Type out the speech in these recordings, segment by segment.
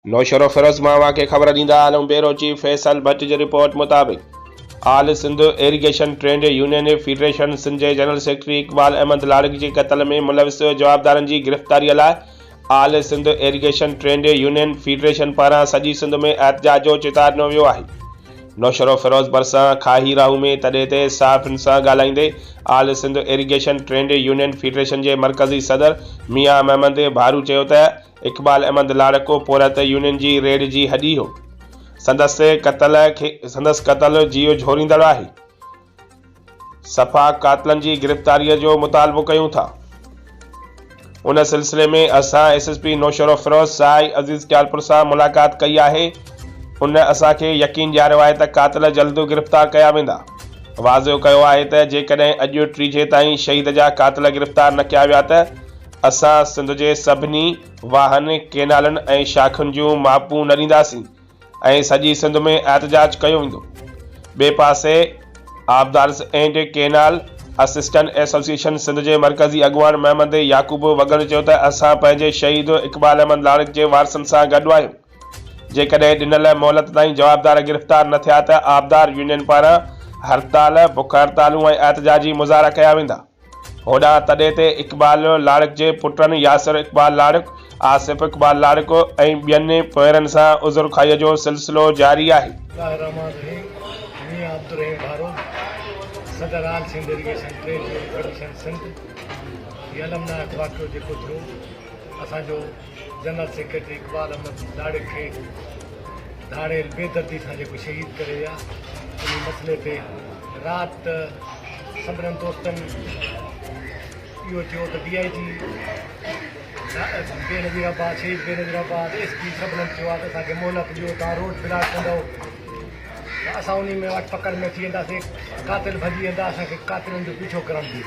نوشهروفيروز مان اوهان کي خبر ڏيندا هلون بيورو چيف فيصل ڀٽ جي رپورٽ مطابق all Sindh irrigation trade union federation Sindh جي جنرل سيڪريٽري اقبال احمد لاڙڪ جي قتل ۾ ملوث جوابدارن جي گرفتاري لاء all Sindh irrigation trade union federation پاران سڄي سنڌ ۾ احتجاج جو چتاء ڏنو ويو آهي. نوشهروفيروز ڀرسان کاهي راهو ۾ تڏي تي صحافين سان ڳالهائيندي all Sindh irrigation trade union federation جي مرڪزي صدر ميان محمد ڀارو چيو ته اقبال احمد لاڙڪو پورهيت يونين جي ريڙهه جي هڏي هو. سندس قتل کي سندس قتل جيء جهوريندڙ آهي. سفاڪ قاتلن جي گرفتاريء جو مطالبو ڪيون ٿا. ان سلسلي ۾ اسان ايس ايس پي نوشهروفيروز سائي عزيز ٽالپر سان ملاقات ڪئي آهي. ان اسان کي يقين ڏياريو آهي ته قاتل جلد گرفتار ڪيا ويندا. واضح ڪيو آهي ته جيڪڏهن اڄ ٽيجهي تائين شهيد جا قاتل گرفتار نه ڪيا ويا ته اسان سنڌ جي سڀني واهن، ڪينالن ۽ شاخن جون ماپون نه ڏينداسين ۽ سڄي سنڌ ۾ احتجاج ڪيو ويندو. ٻئي پاسي آبدارز and canal assistant association Sindh جي مرڪزي اڳواڻ محمد يعقوب وڳڻ چيو ته اسان پنهنجي شهيد اقبال احمد لاڙڪ جي وارثن سان گڏ آهيون، جيڪڏهن ڏنل مهلت تائين جوابدار گرفتار نه ٿيا ته آبدار يونين پاران هڙتال، بک هڙتالون ۽ احتجاجي مظاهرا ڪيا ويندا. هوڏانهن تڏي تي اقبال لاڙڪ جي پٽن ياسر اقبال لاڙڪ، آصف اقبال لاڙڪ ۽ ٻين پوئرن سان عذرخواهي جو سلسلو جاري آهي. بسم الله الرحمٰن الرحيم ميان عبدالرحيم ڀارو صدر all Sindh irrigation trade union federation Sindh هي المناڪ واقعو جيڪو ٿيو اسان جو جنرل سيڪريٽري اقبال احمد لاڙڪ کي ڌاڙيل بي دردي سان جيڪو شهيد ڪري ويا انهي مسئلي تي رات سڀنن دوستن اهو چيو ته ڊي I جي بينظير آباد شهيد بينظير آباد ايس پي سڀنن چيو آهي ته اسان کي مهلت ڏيو توهان روڊ بلاڪ ڪندؤ ته اسان انهي ۾ وٺ پڪڙ ۾ اچي وينداسين قاتل ڀڄي ويندا اسان کي قاتلن جو پيڇو ڪرڻ ڏيو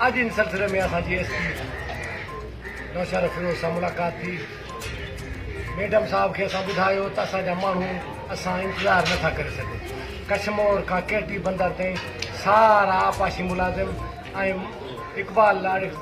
اڄ ان سلسلي ۾ اسان جي ايس پي نوشهروفيروز سان ملاقات ٿي ميڊم صاحب کي اسان ٻڌايو ته اسان جا ماڻهو اسان انتظار نه ٿا ڪري سگهون ڪشمور کان ڪيٽي بندر تائين سارا آبپاشي ملازم ۽ اقبال لاڙڪ.